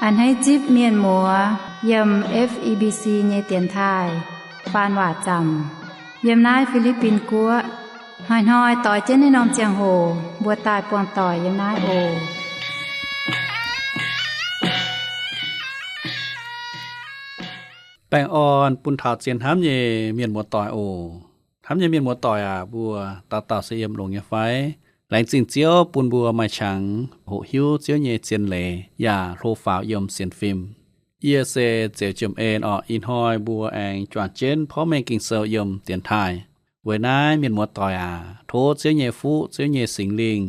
A'hneiv zipv mienh muoz yiem F E B C nyei dienx taaih faan waac zaamc yiem naaiv Fi^li^bin Guoqv. Hnoi-hnoi doix jienv naaiv norm ziangh hoc mbuo daaih buangh doic yiem naaiv oc. Baengh orn bun taux zien hnamv nyei mienh muoz-doic oc. Hnamv nyei mienh muoz-doic aac, mbuo dauh dauh se yiem longx nyei fai? Laengz zingh Ziouv bun mbuo maaih qangx hoqc hiuv Ziouv nyei zien leiz yaac hlo faaux yiem sienx fim. Yie se Zeux Jiem En orqc. Ih hnoi mbuo aengx juangc jienv porv mengh Ging-Sou yiem dienx taaih. Weic naaiv mienh muoz-doic aac, tov Ziouv nyei fuqv, Ziouv nyei Singx Lingh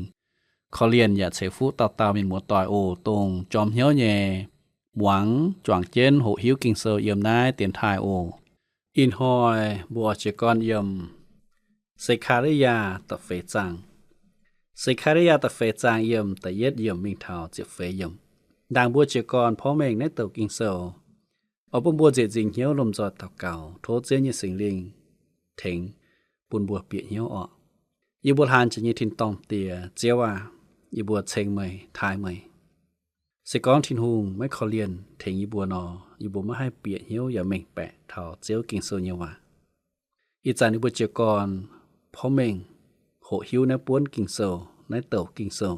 korv-lienh yaac ceix fuqv dauh dauh mienh muoz-doic oc, dongh jorm hnyouv nyei muangx juangc jienv hoqc hiuv Ging-Sou yiem naaiv dienx taaih oc. Ih hnoi mbuo oix jiez gorn yiem Se^kaa^li^yaa da'feix zaang. Se^kaa^li^yaa da'feix zaang yiem da'yietv yiemc mingh taux ziepc feix yiemc. Ndaangc mbuo jiez gorn porv mengh naaiv douc Ging-Sou, oix bun mbuo nzieqc nzingc hnyouv lomh nzoih daux gaux, tov Ziouv nyei Singx Lingh tengx bun mbuo bieqc hnyouv orqc. Yie mbuo hlan jiex nyei tin-dorngh Diex, Ziouv aac, yie mbuo ceng meih, taaih meih. Se gorngv Tin-Hungh maiv korv-lienh tengx yie mbuo nor, yie mbuo maiv haih bieqc hnyouv yaac mengh baeqc taux Ziouv Ging-Sou nyei waac. Ih zanc yie mbuo jiez gorn porv mengh hoqc hiuv naaiv buonv Ging-Sou, naaiv douc Ging-Sou.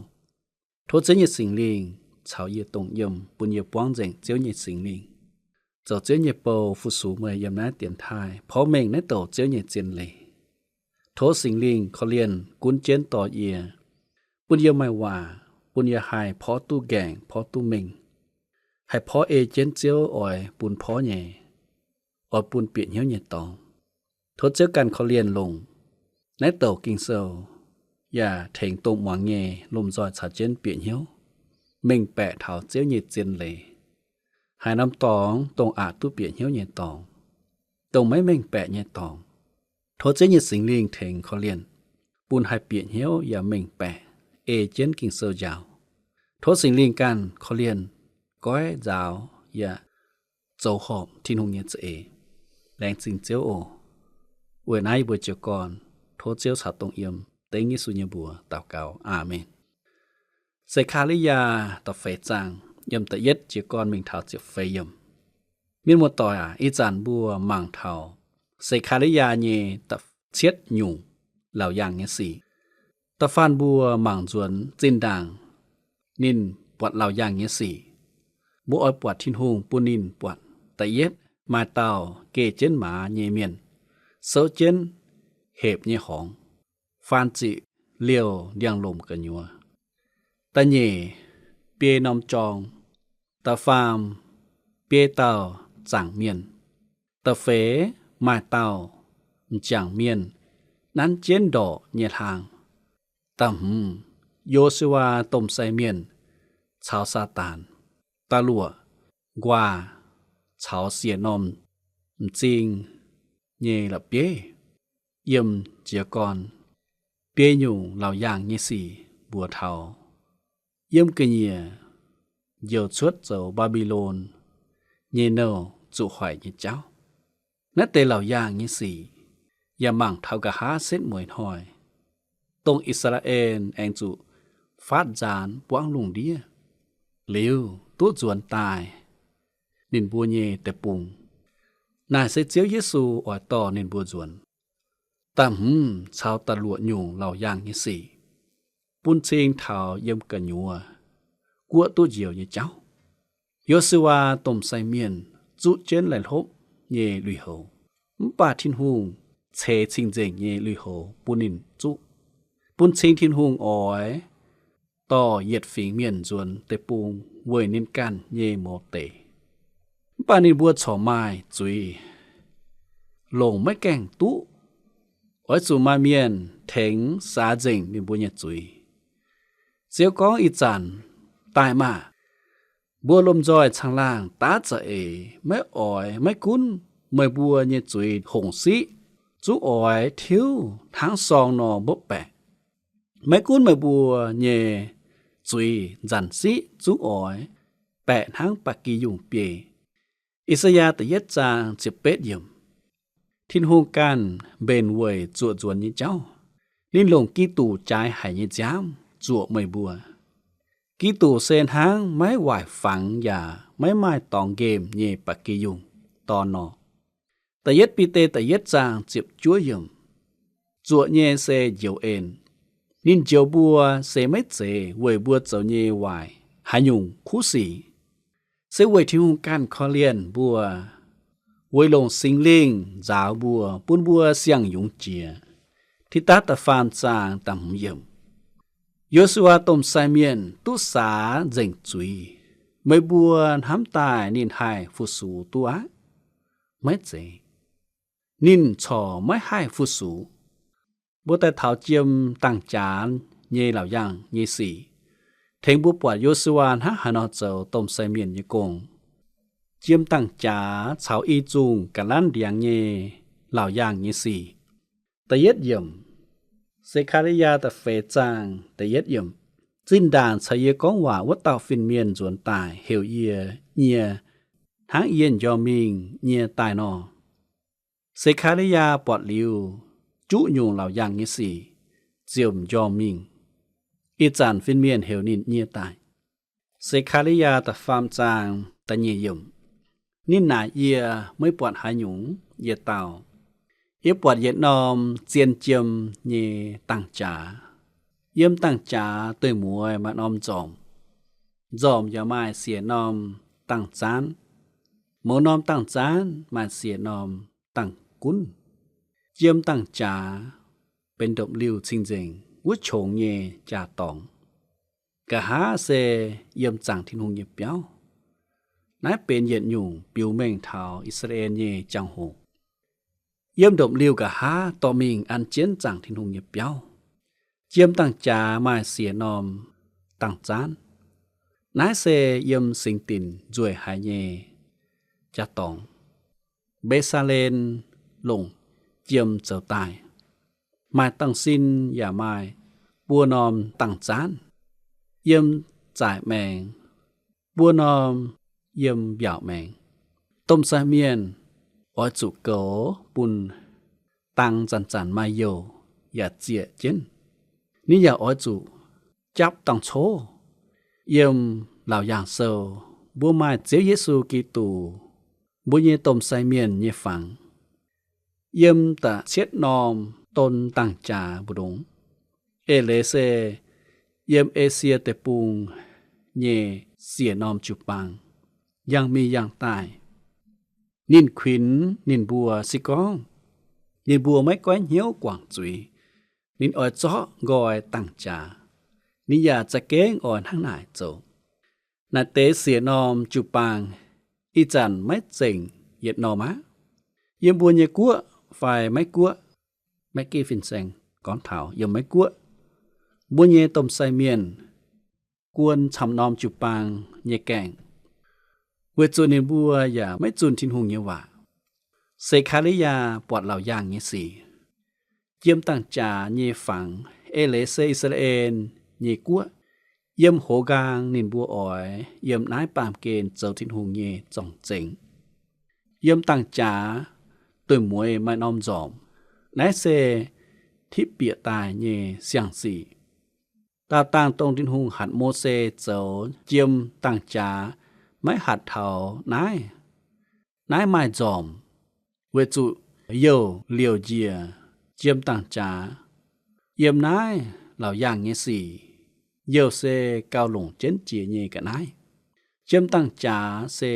Tov Ziouv nyei Singx Lingh caux yie dongh yiem, bun yie buangv nzengc Ziouv nyei Singx Lingh, zoux Ziouv nyei bou fu-sux meih yiem naaiv dienx taaih porv mengh naaiv douc Ziouv nyei zien leiz. Tov Singx Lingh korv-lienh gunv jienv dorh yie, bun yie maaih waac, bun yie haih porv duqv nqaengc, porv duqv mengh, haih porv ei jienv Ziouv oix bun porv nyei, oix bun bieqc hnyouv nyei dorngx. Tov Ziouv ganh korv-lienh longc naaiv douc Ging-Sou yaac tengx dongh muangx nyei lomh nzoih caux jienv bieqc hnyouv, mengh baeqc taux Ziouv nyei zien leiz. Haaix norm dorngx dongh aqc duqv bieqc hnyouv nyei dorngx, dongh maiv mengh baeqc nyei dorngx, tov Ziouv nyei Singx Lingh tengx korv-lienh, bun haih bieqc hnyouv yaac mengh baeqc, ei jienv Ging-Sou njaaux. Tov Singx Lingh ganh korv-lienh, goiv, nzaaux yaac zoux horpc Tin-Hungh nyei za'eix. Laengz zingh Ziouv oc. Weic naaiv yie mbuo jiez gorn tov Ziouv caux dongh yiem, dengv Yesu nyei mbuox daux gaux. Aamen. Se^kaa^li^yaa da'feix zaang, yiem da'yietv jiez gorn mingh taux ziepc feix yiemc. Mienh muoz-doic aac, ih zanc mbuo mangc taux Se^kaa^li^yaa nyei da'cietv nyungc laauc yaangh nyei sic. Da'faanh mbuo mangc nzuonx zinh ndaangc ninh buatc laauc yaangh nyei sic, mbuo oix buatc Tin-Hungh bun ninh buatc da'yietv maaih dauh geh jienv maaz nyei mienh souv jienv hepc nyei horngz, faan ziqc liouh ndiangx-lomc gu'nyuoz. Da'nyeic biei norm jorng. Da'faam biei dauh zaangc mienh. Da'feix maaih dauh m'jangc mienh nanv jienv ndorqc nyei hlaang. Da'hmz Yo^su^waa domh sai mienh caux Saadaan da'luoqc nquaah caux siec normh m'zing nyei la'bieiv. Yiem jiez gorn biei nyungc laauc yaangh nyei sic mbuox taux yiem ga'nyiec njoux cuotv zoux Mbaa^mbi^lon nyei nouh zuqc hoic nyei jauv. Naaiv deix laauc yaangh nyei sic yaac mangc taux nqa'haav setv mueiz hnoi, dongh I^saa^laa^en aengx zuqc faatv nzaanx buangv lungh ndiev, liuz duqv nzuonx daaih ninh mbuo nyei deic-bung. Naaic se Ziouv Yesu oix dorh ninh mbuo nzuonx. Da'hmz caux da'luoqc nyungc laauc yaangh nyei sic bun cing taux yiem gu'nyuoz guoqv duqv njoux nyei jauv. Yo^su^waa domh sai mienh zuqv jienv laih hlopv nyei lui-houx, mv baac Tin-Hungh ceix cing-nzengc nyei lui-houx bun ninh zuqv, bun cing Tin-Hungh oix dorh yietc fingx mienh nzuonx deic-bung weic ninh ganh nyei mouz deix. Mv baac ninh mbuo corc maaih zuiz, longc maiv gaengh duqv. Oix zuqc maaih mienh tengx saax nzengc ninh mbuo nyei zuiz. Ziouv gorngv, ih zanc daaih maah! Mbuo lomh nzoih caangh laangh daav za'eix maiv oix, maiv gunv meih mbuo nyei zuiz hongc siqv, zungv oix tiuv hnangv sorng nor mbopv baeqc. Maiv gunv meih mbuo nyei zuiz nzanc siqv, zungv oix baeqc hnangv ba'gi yungh biei. I^saa^yaa da'yietv zaang ziepc betv yiemc. Tin-Hungh ganh mbenc weic zuoqc nzuonx nyei jauv. Ninh longc Giduc jaaix haic nyei nziaamv zuoqc meih mbuo. Giduc se hnangv maiv waaic fangx yaac maiv maaih dorngx nqemh nyei ba'gi yungh dorn nor. Da'yietv Bide da'yietv zaang ziepc juov yiemc. Zuoqc nyei se njoux en. Ninh njoux mbuo se maiv zeiz weic mbuo zoux nyei waaic haaix nyungc kuv sic. Se weic Tin-Hungh ganh korv-lienh mbuo, weic longc Singx Lingh nzaaux mbuo, bun mbuo siang-yungz jiex. Tidatv da'faam zaang da'hmz yiemc. Yo^su^waa domh sai mienh duqv saax nzengc zuiz. Meih mbuo hnamv daaih ninh haih fu-sux duqv aqv? Maiv zeiz. Ninh corc maiv haih fu-sux. Mbuo daaih taux jiem dangh jaax nyei laauc yaangh nyei sic, tengx mbuo buatc Yo^su^waa hnangv haaix nor zoux domh sai mienh nyei gong. Jiem dangh jaax caux i zungh ga'lanv ndiangx nyei laauc yaangh nyei sic. Da'yietv yiemc. Se^kaa^li^yaa da'feix zaang da'yietv yiemc. Zinh ndaangc caux yie gorngv waac wuov dauh fin-mienh nzuonx daaih heuc yie nyie hnangv yie njormh mingh nyie daaih nor. Se^kaa^li^yaa buatc liuz juqv nyungc laauc yaangh nyei sic, ziouc njormh mingh. Ih zanc fin-mienh heuc ninh nyie daaih. Se^kaa^li^yaa da'faam zaang da'nyeic yiemc. Ninh naaic yie, Meih buatc haaix nyungc? Yie dau, Yie buatc yietc norm zien jiem nyei dangh jaax. Yiem dangh jaax deic-mueiz maaih norm nzormc. Nzormc yaac maaih siec norm dangh zaanv. Mouz norm dangh zaanv maaih siec norm dangh gunv. Jiem dangh jaax benx ndopv-liuh cing-nzengc wuov qongx nyei jaa-dorngx. Nqa'haav se yiem zaangc Tin-Hungh nyei biauv. Naaiv benx yietc nyungc biux mengh taux I^saa^laa^en nyei jangx-hoc. Yiem ndopv-liuh nqa'haav dorh mingh an jienv zaangc Tin-Hungh nyei biauv. Jiem dangh jaax maaih siec norm dangh zaanv. Naaiv se yiem singx dinc nzueic haic nyei jaa-dorngx. Mbe^saa^len longc jiem zoux daaih. Maaih dangh sin yaac maaih buo norm dangh zaanv. Yiem zaaic maengx, buo norm yiem mbiaauc maengx. Domh sai mienh oix zuqc goux bun dang zanc-zanc maaih youh yaac zieqc jienv. Ninh yaac oix zuqc japv dangh coqv. Yiem Laauc Yaangh Sou, mbuo maaih Ziouv Yesu Giduc, mbuo nyei domh sai mienh nyei fangx. Yiem da'cietv norm don dangh jaax mbu'ndongx. Eix leiz se yiem Esie Deic-Bung nyei siec norm jiu-baang, yangh mingh yangh daaih. Ninh kuinx ninh mbuo, se gorngv ninh mbuo maiv goiv hnyouv guangc zuiz, ninh oix zorqv nqoi dangh jaax. Ninh yaac za'gengh oix hnangv naaic zoux. Naaiv deix siec norm jiu-baang ih zanc maiv zengc yietc norm aqv. Yiem mbuo nyei guoqv fai Meiv Guoqv, Meiv Guoqv fin-saeng gorngv taux yiem Meiv Guoqv, mbuo nyei domh sai mienh guon camv norm jiu-baang nyei gaengh, weic zuqc ninh mbuo yaac maiv zunh Tin-Hungh nyei waac. Se^kaa^li^yaa buatc laauc yaangh nyei sic. Jiem dangh jaax nyei fangx, eix leiz se I^saa^laa^en nyei guoqv, yiem hoz nqaang ninh mbuo oix yiem naaiv baamh gen zoux Tin-Hungh nyei zorng-zengx. Yiem dangh jaax dueiv mueiz maaih norm nzormc. Naaiv se tipv bieqc daaih nyei siang-sic. Daauh dangh dongh Tin-Hungh hatc Mose zoux jiem dangh jaax maiv hatc taux naaiv. Naaiv maaih nzormc, weic zuqc youh liouc njiec jiem dangh jaax. Yiem naaiv laauc yaangh nyei sic, youh se gauh longc jienv jiex nyei ga'naaiv. Jiem dangh jaax se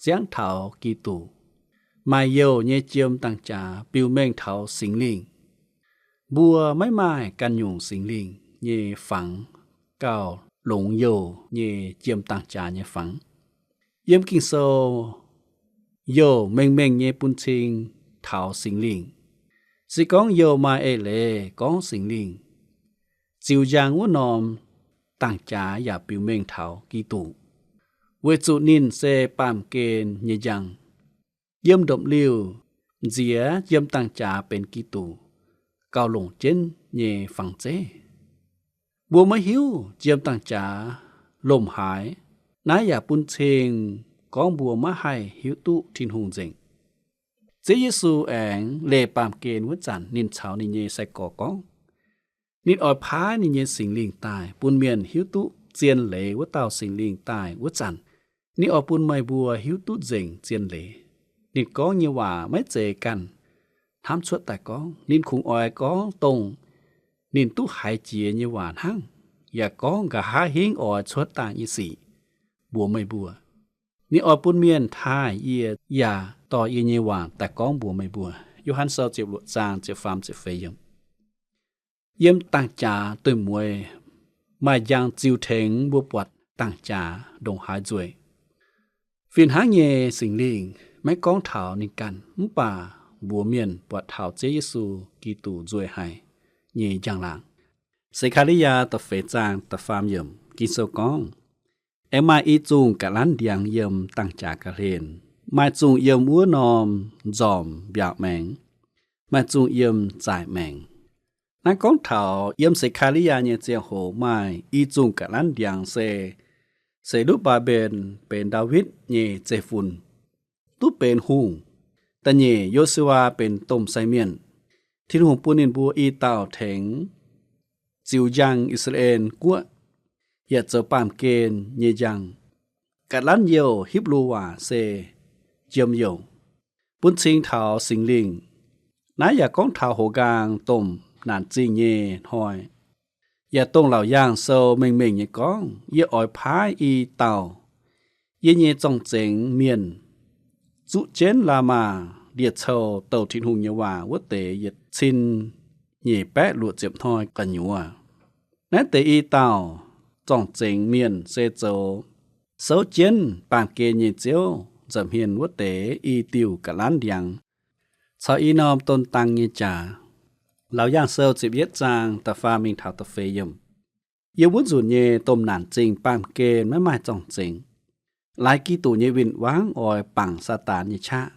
ziangv taux Giduc. Maaih youh nyei jiem dangh jaax biux mengh taux Singx Lingh. Mbuo maiv maaih ganh nyungc Singx Lingh nyei fangx gauh longx youh nyei jiem dangh jaax nyei fangx. Yiem Ging-Sou, youh mengh mengh nyei bun cing taux Singx Lingh. Se gorngv youh maaih eix leiz gorngv Singx Lingh, ziux njang wuov norm dangh jaax yaac biux mengh taux Giduc, weic zuqc ninh se baamh gen nyei njang. Yiem ndopv-liuh nziex jiem dangh jaax benx Giduc, gauh longc jienv nyei fangx zeiv. Mbuo maiv hiuv jiem dangh jaax lomc haaix. Naaiv yaac bun cing gorngv mbuo maiv haih hiuv duqv Tin-Hungh nzengc. Ziouv Yesu aengx leih baamh gen wuov zanc ninh caux ninh nyei sai-gorx gorngv, ninh oix paaiv ninh nyei Singx Lingh daaih bun mienh hiuv duqv zien leiz wuov dauh Singx Lingh daaih wuov zanc, ninh oix bun meih mbuo hiuv duqv nzengc zien leiz. Ninh gorngv nyei waac maiv zeiz ganh hnamv cuotv daaih gorngv. Ninh kungx oix gorngv dongh ninh duqv haiz jiex nyei waac hnangv, yaac gorngv nqa'haav hingv oix cuotv daaih nyei sic mbuox meih mbuo. Ninh oix bun mienh taaih yie yaac dorh yie nyei waac daaih gorngv mbuox meih mbuo. Yo^han Sou ziepc luoqc zaang ziepc faam ziepc feix yiemc. Yiem dangh jaax dueiv-mueiz maaih njang ziux tengx mbuo buatc dangh jaax ndongc haaix nzueic. Fih hnangv nyei, Singx Lingh maiv gorngv taux ninh ganh, mv baac mbuox mienh buatc taux Ziouv Yesu Giduc nzueic haic nyei njang-laangc. Se^kaa^li^yaa da'feix zaang da'faam yiemc, Ging-Sou gorngv, Aengx maaih i zungh ga'lanv ndiangx yiem dangh jaax ga'hlen, maaih zungh yiem wuov norm nzormc mbiaauc maengx, maaih zungh yiem zaaic maengx. Naaiv gorngv taux yiem Se^kaa^li^yaa nyei ziangh hoc maaih i zungh ga'lanv ndiangx se Se^lutv^mbaa^mben benx Ndaawitv nyei zeiv-fun, duqv benx hungh. Da'nyeic, Yo^su^waa benx domh sai mienh. Tin-Hungh bun ninh mbuo i dauh tengx ziux njang I^saa^laa^en Guoqv, yaac zoux baamh gen nyei njang. Ga'lanv youh Hipv^lu waac se njiem-youh, bun cing taux Singx Lingh. Naaiv yaac gorngv taux hoz nqaang domh naanc zingh nyei hnoi, yaac dongh Laauc Yaangh Sou mengh mengh nyei gorngv, Yie oix paaiv i dauh yie nyei zorng-zengx mienh zuqv jienv la'maah ndie-cou douh Tin-Hungh nyei waac wuov deix yietc cin nyeic baeqv luoqc ziepc hnoi gu'nyuoz. Naaiv deix i dauh zorng-zengx mienh se zoux souv jienv baamh gen nyei Ziouv nza'hmien wuov deix i diuh ga'lanv ndiangx caux i norm don dang nyei jaax. Laauc Yaangh Sou ziepc yietv zaang da'faam mingh taux da'feix yiemc. Yiem wuov nzunc nyei domh naanc zingh baamh gen maiv maaih zorng-zengx. Laaix Giduc nyei win-wangv oix bangc Saadaan nyei qaqv.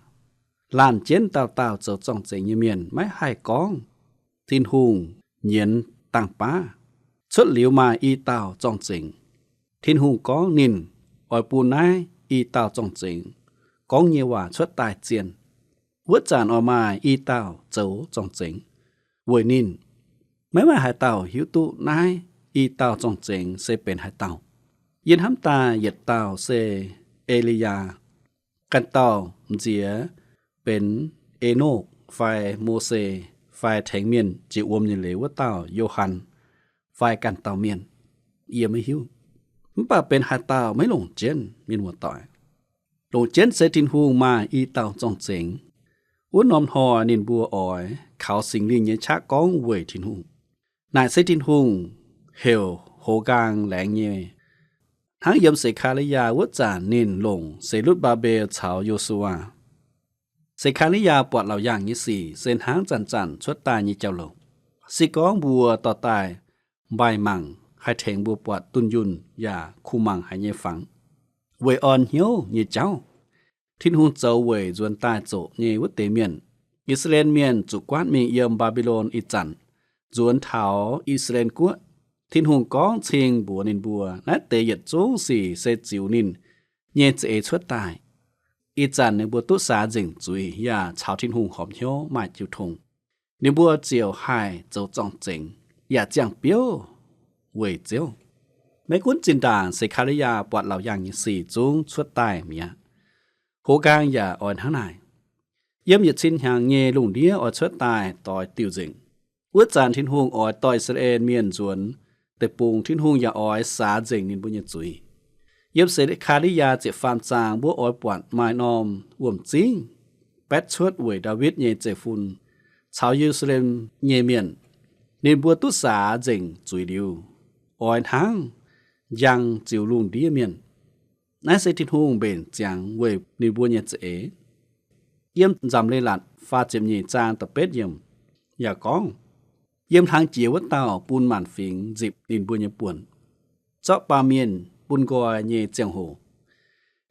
Laanh jienv dauh dauh zoux zorng-zengx nyei mienh maiv haih gorngv Tin-Hungh nyienz dangh baav. Cuotv liuz maaih i dauh zorng-zengx. Tin-Hungh gorngv ninh oix bun naaiv i dauh zorng-zengx gorngv nyei waac cuotv daaih zien. Wuov zanc oix maaih i dauh zoux zorng-zengx weic ninh. Maiv maaih haaix dauh hiuv duqv naaiv i dauh zorng-zengx se benx haaix dauh. Yie hnamv daaih yietc dauh se E^li^yaa, ganh dauh m'nziex benx Enokv fai Mose fai tengx mienh jiex wuom nyei leiz wuov dauh Yo^han fai ganh dauh mienh, yie maiv hiuv. Mv baac benx haaix dauh maiv longc jienv, mienh muoz-doic. Longc jienv se Tin-Hungh maaih i dauh zorng-zengx. Wuov norm hnoi ninh mbuo oix kaux Singx Lingh nyei qaqv gorngv weic Tin-Hungh. Naaic se Tin-Hungh heuc hoz nqaang laengz nyei. Hnangv yiem Se^kaa^li^yaa wuov zanc ninh longc Se^lutv^mbaa^mbel caux Yo^su^waa. Se^kaa^li^yaa buatc laauc yaangh nyei sic se hnangv zanc-zanc cuotv daaih nyei jauv-louc. Se gorngv mbuo dorh daaih mbaih mangc, haih tengx mbuo buatc dunh yunh yaac kuh mangc haic nyei fangx. Weic orn hnyouv nyei jauv, Tin-Hungh zoux weic nzuonx daaih zoqc nyei wuov deix mienh. I^saa^laa^en Mienh zuqc guaatv mingh yiem Mbaa^mbi^lon ih zanc, nzuonx taux I^saa^laa^en Guoqv. Tin-Hungh gorngv cing mbuox ninh mbuo, naaiv deix yietc zungv sic se ziux ninh nyei za'eix cuotv daaih. Ih zanc ninh mbuo duqv saax nzengc zuiz yaac caux Tin-Hungh horpc hnyouv maaih jiu tong. Ninh mbuo ziouc haih zoux zorng-zengx yaac ziangh biouv weic Ziouv. Maiv gunv zinh ndaangc Se^kaa^li^yaa buatc laauc yaangh nyei sic zungv cuotv daaih mi'aqv, hoz nqaang yaac oix hnangv naaic. Yiem yietc cin hnyangx nyei lungh ndiev oix cuotv daaih doix diuh nzengc. Wuov zanc Tin-Hungh oix dorh I^saa^laa^en Mienh nzuonx deic-bung, Tin-Hungh yaac oix saax nzengc ninh mbuo nyei zuiz. Yiem Se^kaa^li^yaa ziepc faam zaang mbuo oix buatc maaih norm wuom-zingv baetv cuotv weic Ndaawitv nyei zeiv-fun caux Ye^lu^saa^lem nyei mienh. Ninh mbuo duqv saax nzengc zuiz liuz, oix hnangv njang ziux lungh ndiev mienh. Naaiv se Tin-Hungh mbenc ziangx weic ninh mbuo nyei za'eix. Yiem Nzamc Leiz-Latc faah ziepc nyeic zaang da'betv yiemc yaac gorngv, yiem hlang jiex wuov dauh bun maanc fingx nzipc ninh mbuo nyei buonc, zorqv baamh mienh bun nqoi nyei ziangh hoc,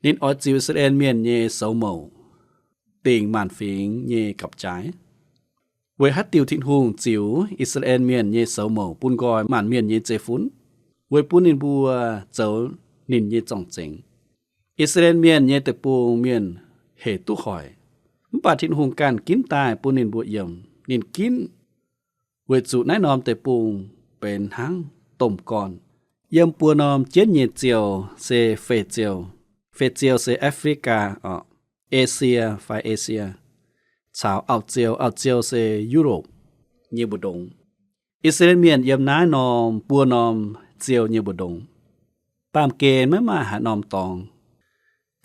ninh oix ziux I^saa^laa^en Mienh nyei soux mouc dingc maanc fingx nyei gapv-jaaix. Weic haaix diuc Tin-Hungh ziux I^saa^laa^en Mienh nyei soux mouc bun nqoi maanc mienh nyei zeiv-fun? Weic bun ninh mbuo zoux ninh nyei zorng-zengx. I^saa^laa^en Mienh nyei deic-bung mienh hec duqv hoic, mv baac Tin-Hungh ganh ginv daaih bun ninh mbuo yiem. Ninh ginv weic zuqc naaiv norm deic-bung benx hnangv domh gorn, Yiem buo norm jienv nyei ziouh se feix ziouh. Feix ziouh se Africa oc, Esie fai Asia, caux auv-ziouh, auv-ziouh se Europe nyei mbu'ndongx. I^saa^laa^en Mienh yiem naaiv norm buo norm ziouh nyei mbu'ndongx, baamh gen maiv maaih haaix norm dorngx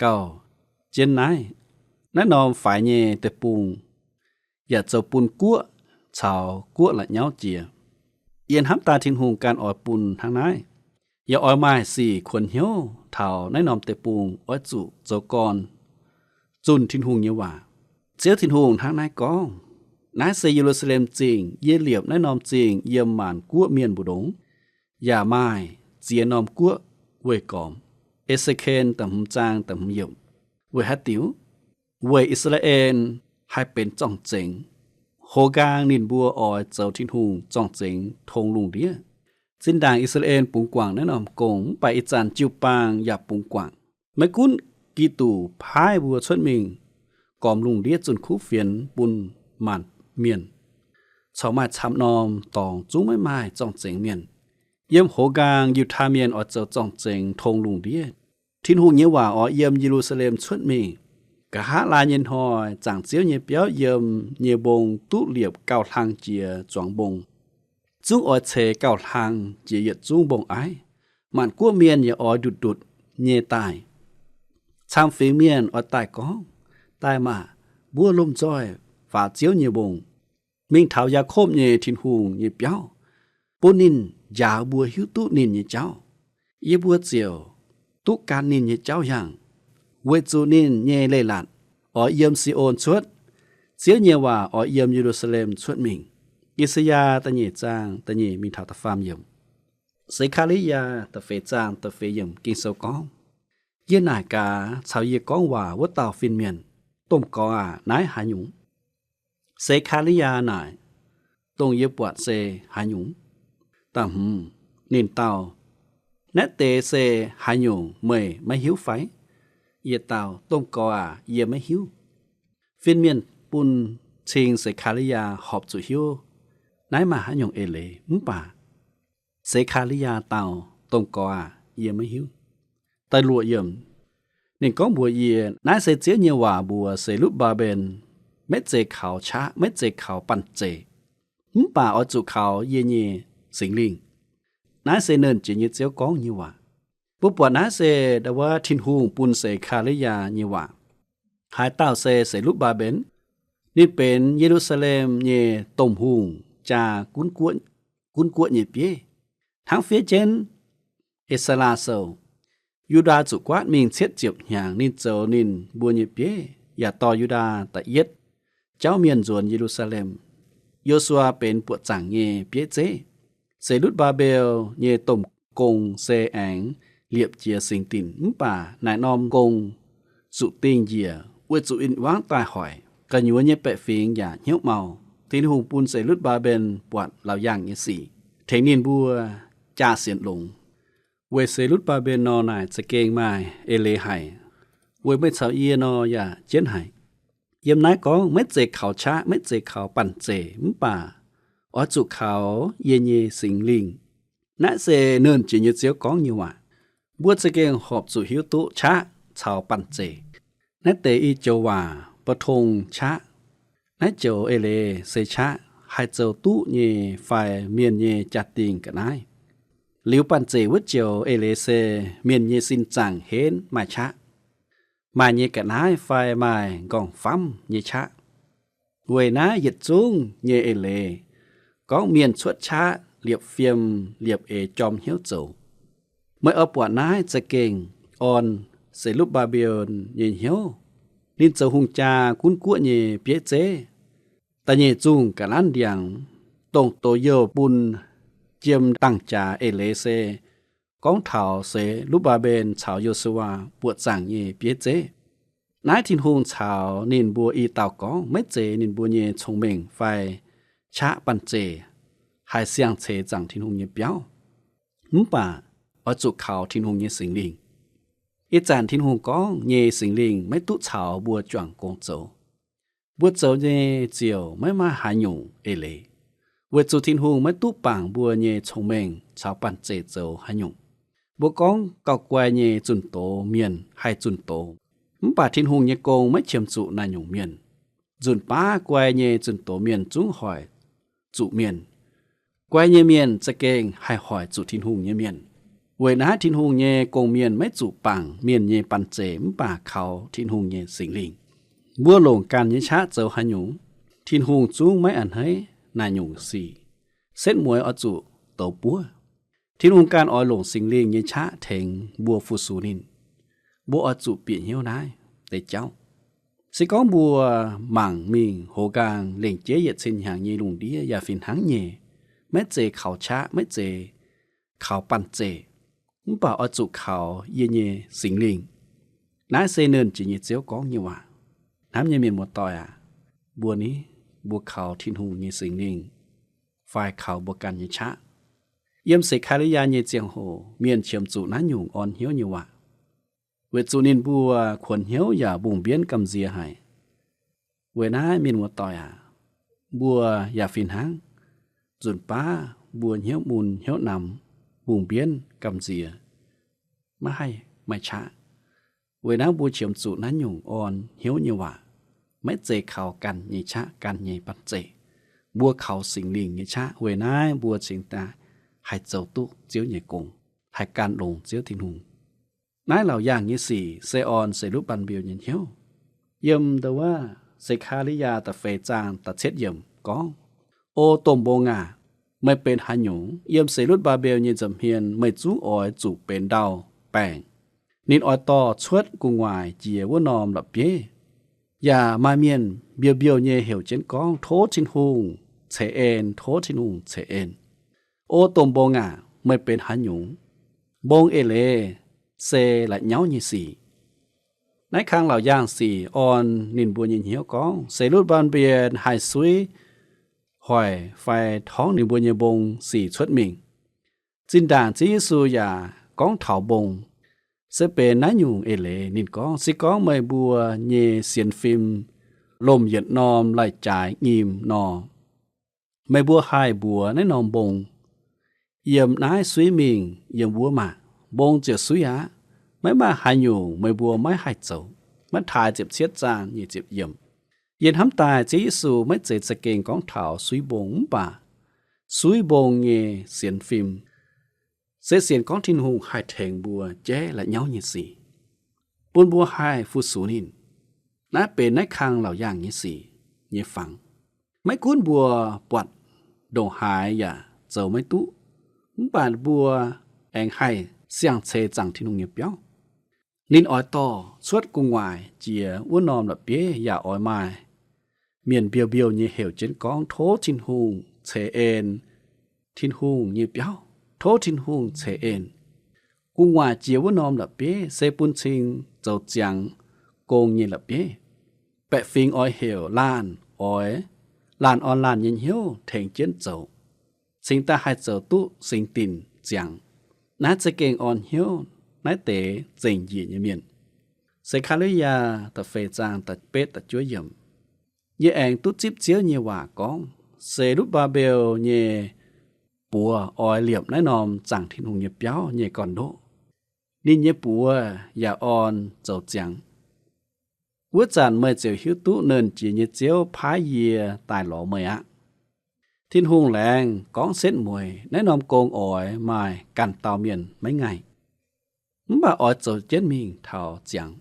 gauh jienv naaiv. Naaiv norm faix nyei deic-bung yaac zoux bun guoqv caux guoqv la'nyauv jiex. Yie hnamv daaih Tin-Hungh ganh oix bun hnangv naaiv. Yaac oix maaih sic kuonx hnyouv taux naaiv norm deic-bung oix zuqc zoux gorn zunh Tin-Hungh nyei waac. Ziouv Tin-Hungh hnangv naaiv gorngv, naaiv se Ye^lu^saa^lem Zingh. Yie liepc naaiv norm zingh yiem maanc guoqv mienh mbu'ndongx, yaac maaih ziex norm guoqv weih gormx. E^se^ken da'hmz zaang da'hmz yiemc. Weic haaix diuc? Weic I^saa^laa^en haih benx zorng-zengx. Hoz nqaang ninh mbuo oix zoux Tin-Hungh zorng-zengx tong lungh ndiev. Zinh ndaangc I^saa^laa^en bungx guangc naaiv norm gong, mv baac ih zanc jiu-baang yaac bungx guangc. Maiv gunv Giduc paaiv mbuo cuotv mingh gormx lungh ndiev zunh kuv fienx bun maanc mienh, corc maaih camv norm dorngx zungv maiv maaih zorng-zengx mienh. Yiem hoz nqaang Yiutai Mienh oix zoux zorng-zengx tong lungh ndiev. Tin-Hungh nyei waac oix yiem Ye^lu^saa^lem cuotv mingh. Nqa'haav laai nyei hnoi, zaangc Ziouv nyei biauv yiem nyei mbong duqv liepc gauh hlang jiex zuangx mbong. Zungv oix ceix gauh hlang jiex yietc zungv mbong-aiv. Maanc guoqv mienh yaac oix ndutc-ndutc nyei daaih. Camv fingx mienh oix daaih gorngv, Daaih maah! Mbuo lomh nzoih faaux Ziouv nyei mbong, mingh taux Yaakopv nyei Tin-Hungh nyei biauv, bun ninh njaaux mbuo hiuv duqv ninh nyei jauv. Yie mbuo ziouc duqv gan ninh nyei jauv yangh, weic zuqc ninh nyei leiz-latc oix yiem Si^on cuotv. Ziouv nyei waac oix yiem Ye^lu^saa^lem cuotv mingh. I^saa^yaa da'nyeic zaang da'nyeic mingh taux da'faam yiemc. Se^kaa^li^yaa da'feix zaang da'feix yiemc Ging-Sou gorngv, Yie naaic gaax caux yie gorngv waac wuov dauh fin-mienh, Domh Gorx aac, naaiv haaix nyungc? Se^kaa^li^yaa naaic, Dongh yie buatc se haaix nyungc? Da'hmz, ninh dau, Naaiv deix se haaix nyungc meih maiv hiuv fai? Yietc dauh, Domh Gorx aac, yie maiv hiuv. Fin-mienh bun cing Se^kaa^li^yaa horpc zuqc hiuv naaiv maaih haaix nyungc eix leiz, mv baac Se^kaa^li^yaa dau, Domh Gorx aac, yie maiv hiuv. Da'luoqc yiemc, ninh gorngv mbuox yie, Naaiv se Ziouv nyei waac mbuox Se^lutv^mbaa^mben, Maiv zeiz kaux qaqv, maiv zeiz kaux banh zeic, mv baac oix zuqc kaux yie nyei Singx Lingh. Naaiv se Nernh Jiex nyei Ziouv gorngv nyei waac. Mbuo buatc naaiv se ndau wuov Tin-Hungh bun Se^kaa^li^yaa nyei waac. Haaix dauh se Se^lutv^mbaa^mben? Ninh benx Ye^lu^saa^lem nyei domh hungh, jaa gunv guoqv nyei bieiv. Hnangv fiev jienv E^saa^laa Sou, Yu^ndaa zuqc guaatv mingh cietv ziepc hnyangx, ninh zoux ninh mbuo nyei bieiv, yaac dorh Yu^ndaa da'yietv jauv mienh nzuonx Ye^lu^saa^lem. Yo^su^waa benx buoqc zaangc nyei bieiv zeiv. Se^lutv^mbaa^mbel nyei domh gong se aengx liepc jiez singx dinc, mv baac naaic norm gong zuqc dingh njiec weic zuqc win-wangv daaih hoic. Gu'nyuoz nyei baeqc fingx yaac hnyouv mau. Tin-Hungh bun Se^lutv^mbaa^mben buatc laauc yaangh nyei sic, tengx ninh mbuo jaa sienx longx. Weic Se^lutv^mbaa^mben nor, naaic za'gengh maaih eix leiz haic. Weic meih caux yie nor yaac jienv haic. Yiem naaiv gorngv, Maiv zeiz kaux qaqv, maiv zeiz kaux banh zeic, mv baac oix zuqc kaux yie nyei Singx Lingh. Naaiv se Nernh Jiex nyei Ziouv gorngv nyei waac. Mbuo za'gengh horpc zuqc hiuv duqv qaqv caux banh zeic. Naaiv deix i joux waac mbu'ndongx qaqv. Naaiv joux eix leiz se qaqv haih zoux duqv nyei fai mienh nyei jaa-dingh ga'naaiv. Liuz banh zeic wuov joux eix leiz se mienh nyei sin zaangc henv maaih qaqv, maaih nyei ga'naaiv fai maaih nqorngv-famv nyei qaqv. Weic naaiv yietc zungv nyei eix leiz gorngv mienh cuotv qaqv liepc fiem liepc eix jorm hnyouv zoux. Meih oix buatc naaiv za'gengh orn Se^lutv^mbaa^mben nyei hnyouv. Ninh zoux hungh jaa gunv guoqv nyei bieiv zeiv. Da'nyeic zungh ga'naanv ndiangx, dongh dox-youh bun jiem dangh jaax eix leiz se gorngv taux Se^lutv^mbaa^mben caux Yo^su^waa buoqc zaangc nyei bieiv zeiv. Naaiv Tin-Hungh caux ninh mbuo i dauh gorngv, maiv zeiz ninh mbuo nyei cong-mengh fai qaqv banh zeic haih siang-ceix zaangc Tin-Hungh nyei biauv, mv baac oix zuqc kaux Tin-Hungh nyei Singx Lingh. Ih zanc Tin-Hungh gorngv nyei Singx Lingh maiv duqv caux mbuo juangc gong zoux. Mbuo zoux nyei ziouc maiv maaih haaix nyungc eix leiz, weic zuqc Tin-Hungh maiv duqv bangc mbuo nyei cong-mengh caux banh zeic zoux haaix nyungc. Mbuo gorngv gauh guai nyei zunh doz mienh haih zunh doz, mv baac Tin-Hungh nyei gong maiv qiemx zuqc naaiv nyungc mienh. Nzunc baav guai nyei zunh doz mienh zungv hoic zuqc mienh. Guai nyei mienh za'gengh haih hoic zuqc Tin-Hungh nyei mienh. Weic naaiv Tin-Hungh nyei gong-mienh maiv zuqc bangc mienh nyei banh zeic mv baac kaux Tin-Hungh nyei Singx Lingh. Mbuo longc ganh nyei qaqv zoux haaix nyungc, Tin-Hungh zungv maiv a'hneiv naaiv nyungc sic. Setv mueiz oix zuqc douz buov. Tin-Hungh ganh oix longc Singx Lingh nyei qaqv tengx mbuo fu-sux ninh. Mbuo oix zuqc bieqc hnyouv naaiv deix jauv. Se gorngv mbuo mangc mingh hoz nqaang lengc jeiv yietc cin hnyangx nyei lungh ndiev yaac fih hnangv nyei, maiv zeiz kaux qaqv, maiv zeiz kaux banh zeic, mv baac oix zuqc kaux yie nyei Singx Lingh. Naaiv se Nernh Jiex nyei Ziouv gorngv nyei waac. Hnamv nyei mienh muoz-doic aac, mbuo ni, mbuo kaux Tin-Hungh nyei Singx Lingh fai kaux mbuo ganh nyei qaqv? Yiem Se^kaa^li^yaa nyei ziangh hoc mienh qiemx zuqc naaiv nyungc orn hnyouv nyei waac, weic zuqc ninh mbuo kuonx hnyouv yaac mbungh mbienv gamh nziex haic. Weic naaiv mienh muoz-doic aac, mbuo yaac fih hnangv. Nzunc baav mbuo hnyouv mun hnyouv namx, mbungh mbienv gamh nziex, maiv haih maaih qaqv. Weic naaiv mbuo qiemx zuqc naaiv nyungc orn hnyouv nyei waac, maiv zeiz kaux ganh nyei qaqv, ganh nyei banh zeic. Mbuo kaux Singx Lingh nyei qaqv. Weic naaiv mbuo cingx daaih haih zoux duqv Ziouv nyei gong, haih gan longx Ziouv Tin-Hungh. Naaiv laauc yaangh nyei sic se orn Se^lutv^mbaan^mbieu nyei hnyouv. Yiem ndo wuov Se^kaa^li^yaa da'feix zaang da'cietv yiemc gorngv, O domh mbong aac, meih benx haaix nyungc? Yiem Se^lutv^mbaan^mbieu nyei nza'hmien meih zungv oix zuqc benx ndau-baengc. Ninh oix dorh cuotv gu'nguaaic jiex wuov norm la'bieiv, yaac maaih mienh mbiouh mbiouh nyei heuc jienv gorngv, Tov Tin-Hungh ceix en, tov Tin-Hungh ceix en. O domh mbong aac, meih benx haaix nyungc? Mbong eix leiz se la'nyauv nyei sic. Naaiv kang laauc yaangh sic orn ninh mbuo nyei hnyouv gorngv Se^lutv^mbaan^mbieu haih suiv hoic fai torngv ninh mbuo nyei mbong sic cuotv mingh. Zinh ndaangc Ziouv Yesu yaac gorngv taux mbong, se benx naaiv nyungc eix leiz. Ninh gorngv, Se gorngv meih mbuo nyei sienx fim lomh yietc norm laih jaaix nyim nor, meih mbuo haih mbuox naaiv norm mbong, Yiem naaiv suiv mingh yiem wuov maah! Mbong ziouc suiv aqv. Maiv maaih haaix nyungc meih mbuo maiv haih zoux. Matv^taai ziepc cietv zaang nyic ziepc yiemc. Yie hnamv daaih Ziouv Yesu maiv zeiz za'gengh gorngv taux suiv mbong mv baac suiv mbong nyei sienx fim se sienx gorngv Tin-Hungh haih tengx mbuo jaiv la'nyauv nyei sic, bun mbuo haih fu-sux ninh. Naaiv benx naaiv kang laauc yaangh nyei sic nyei fangx. Maiv gunv mbuo buatc ndongc haaix yaac zoux maiv duqv, mv baac mbuo aengx haih siang-ceix zaangc Tin-Hungh nyei biauv. Ninh oix dorh cuotv gu'nguaaic jiex wuov norm la'bieiv yaac oix maaih mienh mbiouh mbiouh nyei heuc jienv gorngv, Tov Tin-Hungh ceix en Tin-Hungh nyei biauv. Tov Tin-Hungh ceix en. Gu'nguaaic jiex wuov norm la'bieiv se bun cing zoux ziangx gong nyei la'bieiv. Baeqc fingx oix heuc laanh oix, laanh orn laanh nyei hnyouv tengx jienv zoux, cingx daaih haih zoux duqv singx dinc ziangx. Naaiv za'gengh orn hnyouv naaiv deix zengc njiec nyei mienh. Se^kaa^li^yaa da'feix zaang da'betv da'juov yiemc. Yie aengx duqv zipv Ziouv nyei waac gorngv, Se^lutv^mbaa^mbeu nyei buoz oix liepc naaiv norm zaangc Tin-Hungh nyei biauv nyei gorn-ndoqv. Ninh nyei buoz yaac orn zoux ziangx. Wuov zanc meih ziouc hiuv duqv Nernh Jiex nyei Ziouv paaiv yie daaih lorz meih aqv. Tin-Hungh laengz gorngv setv mueiz naaiv norm gong oix maaih ganh dauh mienh maiv ngaih, mv baac oix zoux jienv mingh taux ziangx.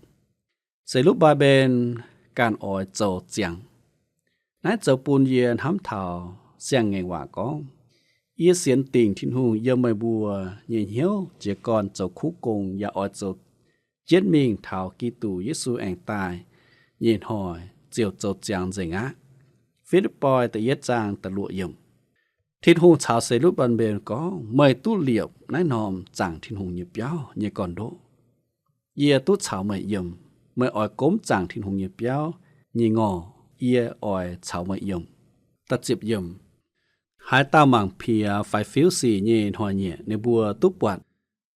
Se^lutv^mbaa^mben ganh oix zoux ziangx. Naaiv zoux bun yie hnamv taux siang-ngaengc waac gorngv, Yie sienx dingc Tin-Hungh yiem meih mbuo nyei hnyouv jiez gorn zoux kuv gong yaac oix zoux jienv mingh taux Giduc Yesu aengx daaih nyei hnoi ziouc zoux ziangx nzengc aqv. Fi^lipv^poi da'yietv zaang da'luoqc yiemc. Tin-Hungh caux Se^lutv^mbaa^mben gorngv, Meih duqv liepc naaiv norm zaangc Tin-Hungh nyei biauv nyei gorn-ndoqv. Yie duqv caux meih yiem. Meih oix gomv zaangc Tin-Hungh nyei biauv nyei ngorc, yie oix caux meih yiem. Da'ziepc yiemc. Haaix dauh mangc piex faix-fiuv sic nyei hnoi-nyieqc, ninh mbuo duqv buatc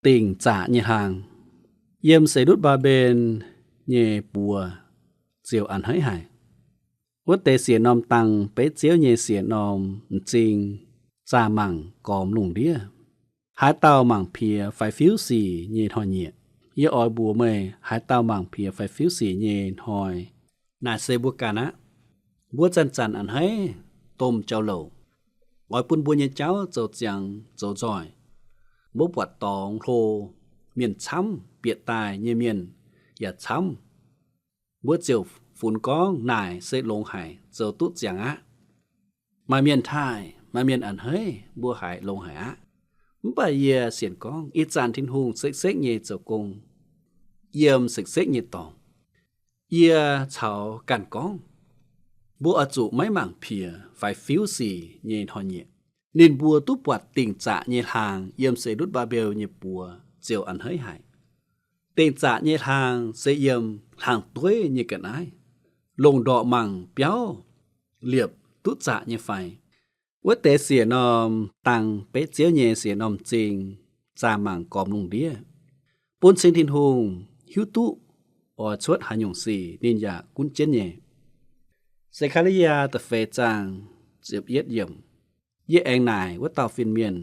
dingc zaqc nyei hlaang. Yiem Se^lutv^mbaa^mben nyei buoz ziouc a'hneiv haic. Wuov deix siec norm dang beiv Ziouv nyei siec norm m'zing zaah mangc gormx lungh ndiev. Haaix dauh mangc piex faix fiuv sic nyei hnoi-nyieqc? Yie oix mbuox meih haaix dauh mangc piex faix fiuv sic nyei hnoi. Naaic se mbuo ganh aqv. Mbuo zanc-zanc a'hneiv domh jauv-louc, oix bun mbuo nyei jauv zoux ziangx zoux nzoih. Mbuo buatc dorngx hlo, mienh camv, bieqc daaih nyei mienh yaac camv. Mbuo ziouc funx gorngv naaic se longx haic, zoux duqv ziangx aqv. Maaih mienh taaih, maaih mienh a'hneiv, mbuo haiz longx haic aqv. Mv baac yie sienx gorngv ih zanc Tin-Hungh sekv-sekv nyei zoux gong, yiem sekv-sekv nyei dorngx. Yie caux ganh gorngv, mbuo oix zuqc maiv mangc piex faix fiuv sic nyei hnoi-nyieqc. Ninh mbuo duqv buatc dingc zaqc nyei hlaang yiem Se^ndutc^mbaa^mbel nyei buoz ziouc a'hneiv haic. Dingc zaqc nyei hlaang se yiem hlaang-dueiv nyei ga'naaiv, longc ndorqc mangc biauv liepc duqv zaqc nyei fai. Wuov deix siec norm dang, beiv ziouv nyei siec norm zing, zaah mangc gormx lungh ndiev, bun cing Tin-Hungh hiuv duqv oix cuotv haaix nyungc sic, ninh yaac gunv jienv nyei. Se^kaa^li^yaa da'feix zaang ziepc yietv yiemc. Yie aengx naaic wuov dauh fin-mienh,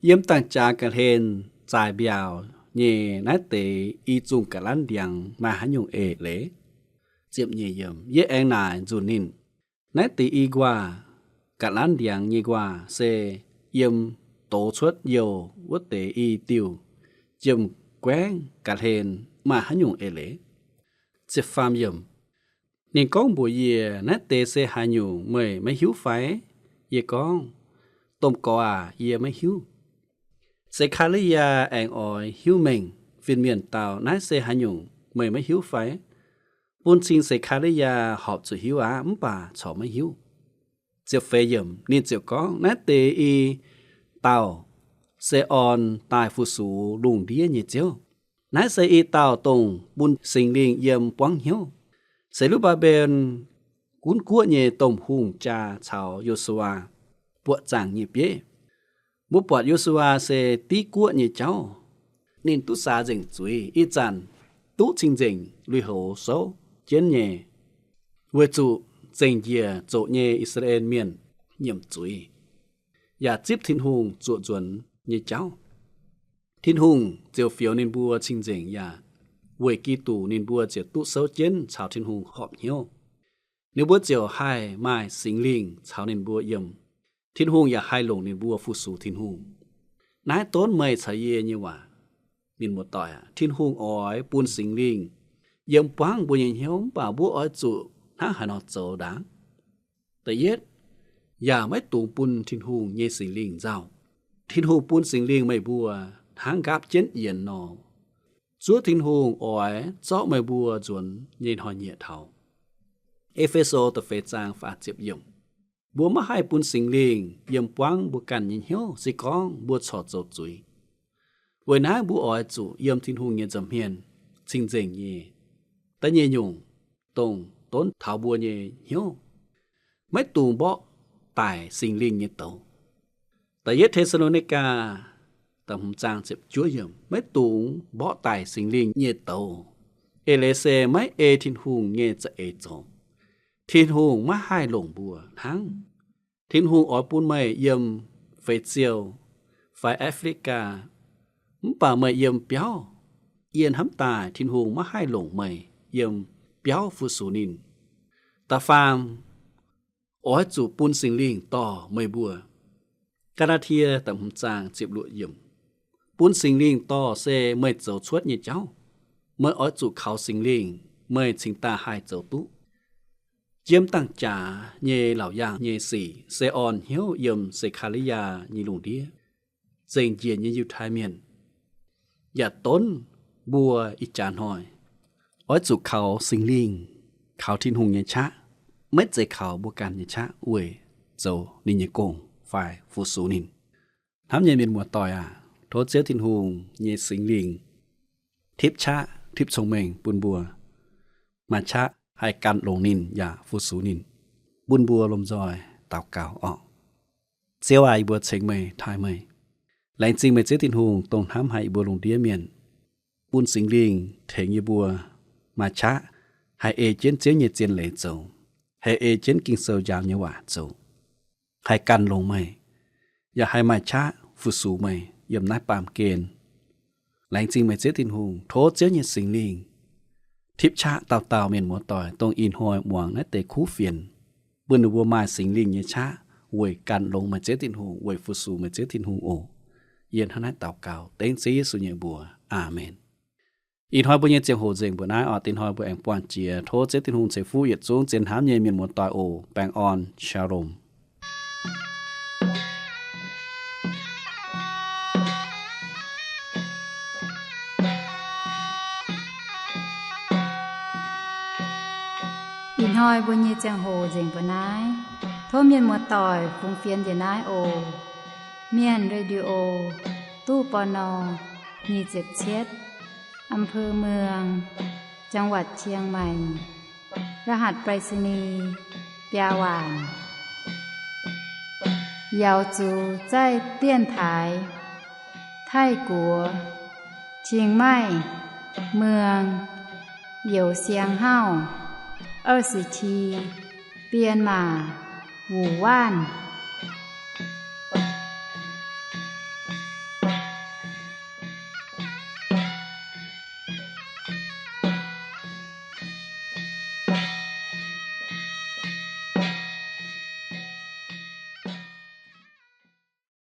yiem dangh jaax ga'hlen zaaix mbiaauc nyei naaiv deix i zungh ga'lanv ndiangx maaih haaix nyungc eix leiz? Ziepc nyeic yiemc. Yie aengx naaic nzunc ninh, naaiv deix i nquaah, ga'lanv ndiangx nyei nquaah, se yiem doz cuotv youh wuov deix i diuh jiem-guaengv ga'hlen maaih haaix nyungc eix leiz? Ziepc faam yiemc. Ninh gorngv mbuox yie, naaiv deix se haaix nyungc, meih maiv hiuv fai? Yie gorngv, domh gorx aac, yie maiv hiuv. Se^kaa^li^yaa aengx oix hiuv mengh. Fin-mienh dau, naaiv se haaix nyungc, meih maiv hiuv fai? Bun cing Se^kaa^li^yaa horpc zuqc hiuv aqv, mv baac corc maiv hiuv. Ziepc feix yiemc. Ninh ziouc gorngv, naaiv deix i dauh se orn daaih fu-sux lungh ndiev nyei Ziouv. Naaiv se i dauh dongh bun Singx Lingh yiem buangv hnyouv. Se^ndutc^mbaa^mben gunv guoqv nyei domh hungh jaa caux Yo^su^waa buoqc zaangc nyei bieiv. Mbuo buatc Yo^su^waa se div guoqv nyei jauv. Ninh duqv saax nzengc zuiz, ih zanc duqv cing-nzengc lui-houx souv jienv nyei, weic zuqc zengc njiec zoqc nyei I^saa^laa^en Mienh nyiemc zuiz, yaac zipv Tin-Hungh zuoqc nzuonx nyei jauv. Tin-Hungh ziouc fioux ninh mbuo cing-nzengc, yaac weic Giduc ninh mbuo ziouc duqv souv jienv caux Tin-Hungh horpc hnyouv. Ninh mbuo ziouc haih maaih Singx Lingh caux ninh mbuo yiem. Tin-Hungh yaac haih longc ninh mbuo fu-sux Tin-Hungh. Naaiv donv meih caux yie nyei waac. Mienh muoz-doic aac, Tin-Hungh oix bun Singx Lingh yiem buangv mbuo nyei hnyouv, mv baac mbuo oix zuqc hnangv haaix nor zoux ndaangc? Da'yietv, yaac maiv dungx bun Tin-Hungh nyei Singx Lingh nzauh. Tin-Hungh bun Singx Lingh meih mbuo hnangv nqaapv jienv yienx nor. Zuov Tin-Hungh oix zorqv meih mbuo nzuonx nyei hnoi-nyieqc taux. E^fe^so da'feix zaang faah ziepc yiemc. Mbuo maiv haih bun Singx Lingh yiem buangv mbuo ganh nyei hnyouv se gorngv mbuo corc zoux zuiz. Weic naaiv mbuo oix zuqc yiem Tin-Hungh nyei nza'hmien cing-nzengc nyei. Da'nyeic nyungc, dongh donv taux mbuo nyei hnyouv, maiv dungx mborqv daic Singx Lingh nyei douz. Da'yietv Te^saa^lo^ni^gaa da'hmz zaang ziepc juov yiemc, maiv dungx mborqv daic Singx Lingh nyei douz. Eix leiz se maiv ei Tin-Hungh nyei za'eix zoux. Tin-Hungh maiv haih longc mbuo hnangv. Tin-Hungh oix bun meih yiem Fei Ziou fai Africa, mv baac meih yiem biauv. Yie hnamv daaih Tin-Hungh maiv haih longc meih yiem biauv fu-sux ninh. Da'faam, oix zuqc bun Singx Lingh dorh meih mbuo. Gaa^laa^tie da'hmz zaang ziepc luoqc yiemc. Bun Singx Lingh dorh se meih zoux cuotv nyei jauv. Meih oix zuqc kaux Singx Lingh, meih cingx daaih haih zoux duqv. Jiem dangh jaax nyei laauc yaangh nyei sic se orn hnyouv yiem Se^kaa^li^yaa nyei lungh ndiev, zengc njiec nyei Yiutai Mienh, yaac donv mbuo ih jaax hnoi oix zuqc kaux Singx Lingh, kaux Tin-Hungh nyei qaqv, maiv zeiz kaux mbuo ganh nyei qaqv weic zoux ninh nyei gong fai fu-sux ninh. Hnamv nyei mienh muoz-doic aac, tov Ziouv Tin-Hungh nyei Singx Lingh tipv qaqv, tipv cong-mengh bun mbuo maaih qaqv haih gan longx ninh yaac fu-sux ninh, bun mbuo lomh nzoih daux gaux orqc. Ziouv aac, yie mbuo ceng meih, taaih meih. Laengz zingh meih Ziouv Tin-Hungh dongh hnamv haic yie mbuo lungh ndiev mienh, bun Singx Lingh tengx yie mbuo maaih qaqv haih ei jienv Ziouv nyei zien leiz zoux, haih ei jienv Ging-Sou njaaux nyei waac zoux, haih gan longx meih, yaac haih maaih qaqv fu-sux meih, yiem naaiv baamh gen. Laengz zingh meih Ziouv Tin-Hungh, tov Ziouv nyei Singx Lingh tipv qaqv dauh dauh mienh muoz-doic, dongh ih hnoi muangx naaiv deix kuv fienx, bun ninh mbuo maaih Singx Lingh nyei qaqv weic gan longx meih Ziouv Tin-Hungh, weic fu-sux meih Ziouv Tin-Hungh oc. Yie hnangv naaiv daux gaux dengv Ziouv Yesu nyei mbuox. Aamen. Ih hnoi mbuo nyei ziangh hoc nzengc mbuo naaiv oc. Dingc hnoi mbuo aengx buangh jiex. Tov Ziouv Tin-Hungh ceix fuqv yietc zungv zien hnamv nyei mienh muoz-doic oc. Baengh orn, Shalom. Ih hnoi mbuo nyei ziangh hoc nzengc mbuo naaiv. Tov mienh muoz-doic fungx fienx njiec naaiv oc. Mienh Radio, ตู้ ปณ. nyic ziepc cietv, อำเภอเมือง จังหวัดเชียงใหม่ รหัสไปรษณีย์ biaa waanc. Yaux zuqc zaih 电台 Taiv-Guoqv, Chiang Mai, Muang, Youz Siang Hauv, 二十七编码 Wuoqc Waanv.